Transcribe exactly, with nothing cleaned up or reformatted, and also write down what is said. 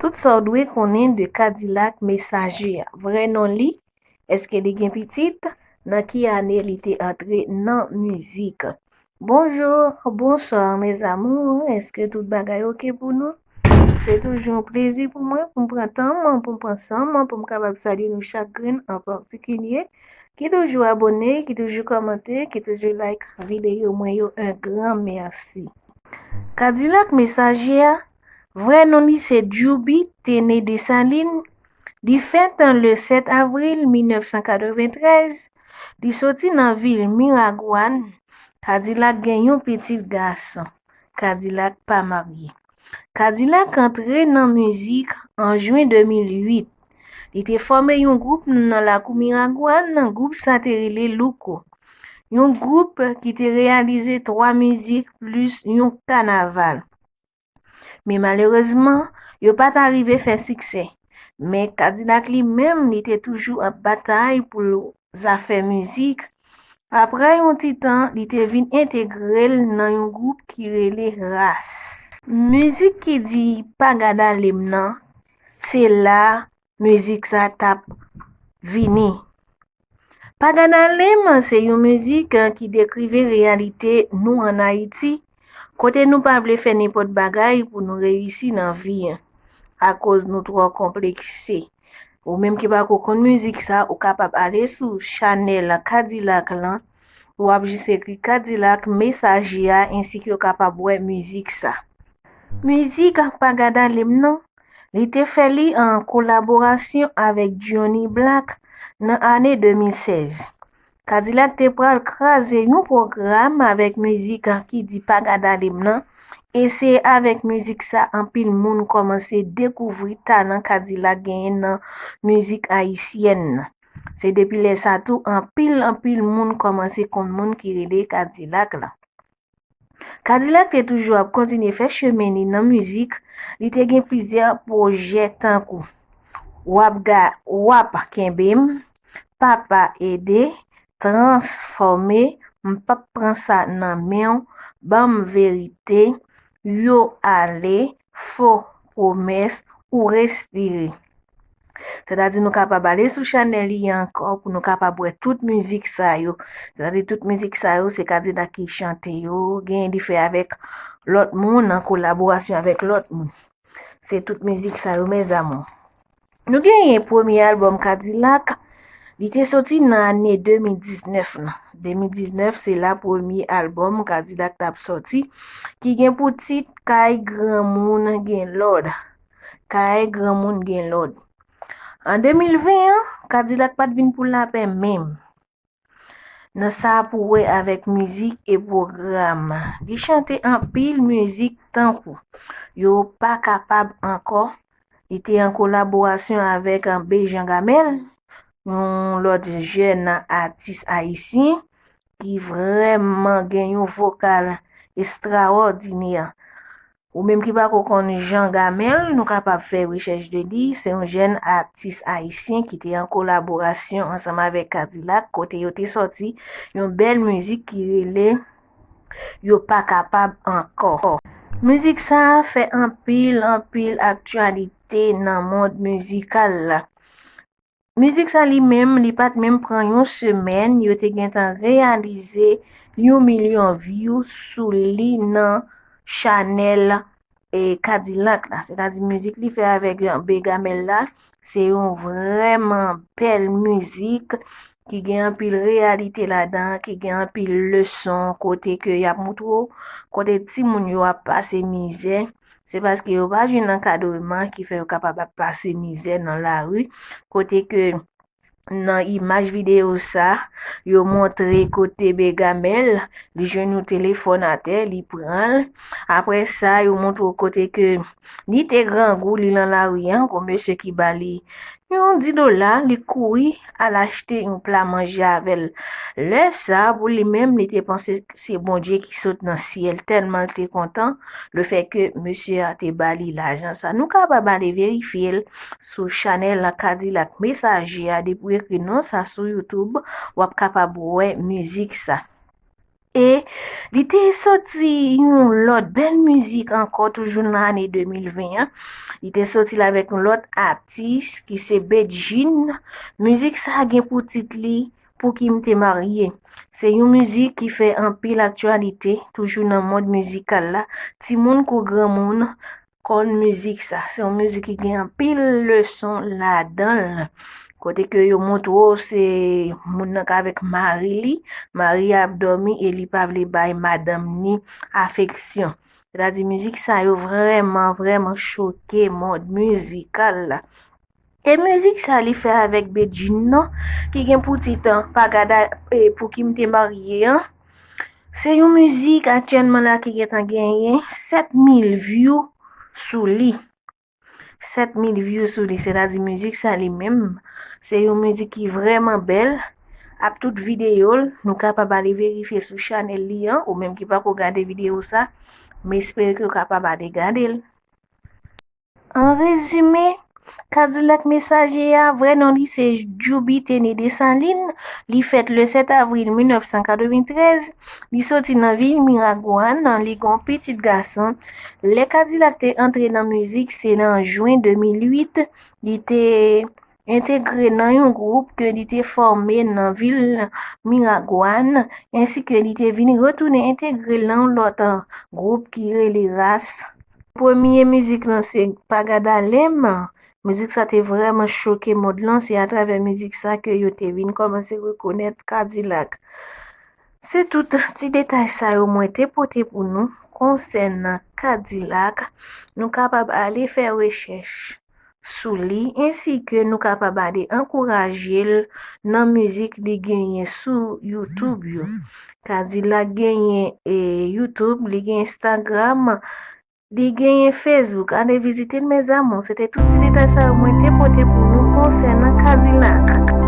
Tout sa w dwe konnen de Kadilak Mesaje a. Vrè non li, èske li gen pitit, nan ki ane li te antre nan mizik? Bonjou, bonswa, mes amours, èske tout bagay oke pou nou? Se toujou yon plezi pou mwen pou m pran tan mwen, pou m pran san mwen, pou m kapab salye nou chak grenn an patikilye, ki toujou abòne, ki toujou kòmante, ki toujou like videyo mwen yo, un grand merci. Kadilak Mesaje a, vrè non li se Djoubi Tene Desalin. Li fèt le sèt avril mil nèf san katreventrèz. Li soti nan vil Miragwàn. Kadilak gen yon pitit gason. Kadilak pa marye. Kadilak antre nan mizik an jen de mil uit. Li te fòme yon gwoup nan lakou Miragwàn, gwoup sa te rele Louko. Yon gwoup ki te reyalize twa mizik plis yon kanaval. Men malerezman, yo pa ta rive fè siksè. Men Kadilak li menm, li te toujou ap batay pou zafè mizik. Apre yon ti tan, li te vin entegre l nan yon gwoup ki rele Ras. Mizik ki di Pa Gad Ale M nan, se la mizik sa t ap vini. Pa Gad Ale M se yon mizik ki dekrive reyalite nou ann Ayiti, kote nou pa vle fè nenpòt bagay pou nou reyisi nan vi an, akoz nou twò konplekse. Ou menm ki pako konn mizik sa, ou kapab ale sou chanèl Kadilak lan, w ap jis ekri Kadilak Mesaje a, ensi ke w kapab wè mizik sa. Mizik Pa Gad Ale M nan, li te fè li an kolaborasyon avèk Johnny Black nan ane de mil sèz. Kadilak te pral kraze yon pwogram avèk mizik ki di Pa Gad Ale M nan, e se avèk mizik sa anpil moun kòmanse dekouvri talan Kadilak genyen nan mizik ayisyèn nan. Se depi lè sa tou anpil, anpil moun kòmanse konn moun ki rele Kadilak la. Kadilak te toujou ap kontinye fè chemen li nan mizik. Li te gen plizyè pwojè tankou W ap ga, W ap kenbe m, Papa ede, Transfòme, M p ap pran sa nan men w, Ban m verite, Yo ale, Fo pwomès, Ou respire. Sètadi nou kapab ale sou chanèl li ankò pou nou kapab wè tout mizik sa yo. Sètadi tout mizik sa yo, se Kadilak ki chante yo, genyen li fè avèk lòt moun, an kolaborasyon avèk lòt moun. Se tout mizik sa yo, mes amours. Nou genyen premye albòm Kadilak, li te soti nan ane de mil diznèf lan. De mil diznèf, se la premye albòm Kadilak t ap sòti, ki gen pou tit Kay Granmoun Gen Lòd. Kay Granmoun Gen Lòd. An de mil ven an, Kadilak pa t vin pou lapè menm. Nan sa pou wè avèk mizik e pwogram. Li chante anpil mizik tankou Yo pa kapab ankò. Li te an kolaborasyon avèk, an, Bejan Gamèl, yon lòt jèn atis ayisyen ki vrèman gen yon vokal estrawòdinè. Ou menm ki pako konn Jan Gamèl, nou kapab fè rechèch de li. Se yon jèn atis ayisyen ki te an kolaborasyon ansanm avèk Kadilak, kote yo te sòti yon bèl mizik ki rele Yo pa kapab ankò. Mizik sa a fè anpil, anpil aktyalite nan mond mizikal la. Mizik sa li menm, li pa t menm pran yon semèn, yo te gentan reyalize yon milyon view sou li nan chanèl, e, Kadilak la. Sètadi mizik li fè avèk Begamèl la, se yon vrèman bèl mizik ki gen anpil reyalite ladan, ki gen anpil leson, kote ke y ap moutre w, kote timoun yo ap pase mizè. Se paske yo pa jwenn ankadreman ki fè yo kapab ap pase mizè nan lari, kote ke nan imaj videyo sa, yo montre kote Begamèl, li jwenn yon telefòn atè, li pran l. Apre sa, yo montre w kote ke li te grangou, li nan lari an, gon mesye ki ba li yon di dola, li kouri al achte yon pla manje avè l. Lè sa, pou li menm, li te panse se Bondye ki sot nan syèl, tèlman l te kontan, lefètke mesye a te ba li lajan sa. Nou kapab ale verifye l sou chanèl Kadilak Mesaje a, depi w ekri non sa sou YouTube, w ap kapab wè mizik sa. E li te soti yon lòt bèl mizik ankò, toujou nan ane de mil ven an. Li te soti l avèk yon lòt atis ki se Bedjine. Mizik sa a gen pou tit li Pouki m te marye. Se yon mizik ki fè anpil aktyalite, toujou nan mond mizikal la. Timoun kou granmoun konn mizik sa. Se yon mizik ki gen anpil leson ladan l. Kote ke yo montre w se moun nan k avèk mari li, mari a ap dòmi e li pa vle bay madanm ni afeksyon. Sètadi mizik sa yo vrèman, vrèman choke mond mizikal la. E mizik sa li fè avèk Bedjine nan, ki gen pou tit an, pa gad a, e, Pouki m te marye an. Se yon mizik aktyèlman la ki gentan genyen sèt mil view sou li. Sèt mil view sou li, sètadi mizik sa li menm, se yon mizik ki vrèman bèl. Ap tout videyo l, nou kapab ale verifye sou chanèl li an, ou menm ki pako gade videyo sa, m espere ke w kapab ale gade l. An rezime, Kadilak Mesaje a, vrè non li se Djoubitene Desalin. Li fèt le sèt avril mil nèf san katreventrèz. Li soti nan vil Miragwàn, li gon pitit gason. Lè Kadilak te antre nan mizik, se nan jen de mil uit. Li te entegre nan yon gwoup ke li te fòme nan vil Miragwàn, ensi ke li te vin retounen entegre l nan yon lòt, a, gwoup ki rele Ras. Premye mizik lan se Pa Gad a Lè m. Mizik sa te vrèman choke mond lan, se atravè mizik sa ke yo te vin kòmanse rekonèt Kadilak. Se tout ti detay sa yo mwen te pote pou nou konsènan Kadilak. Nou kapab ale fè rechèch sou li, ensi ke nou kapab ale ankouraje l nan mizik li genyen sou YouTube yo. Kadilak genyen, e, YouTube, li gen Instagram, li genyen Facebook. Ale vizite l, mes amours. Se te tout ti detay sa yo mwen te pote pou nou konsènan Kadilak.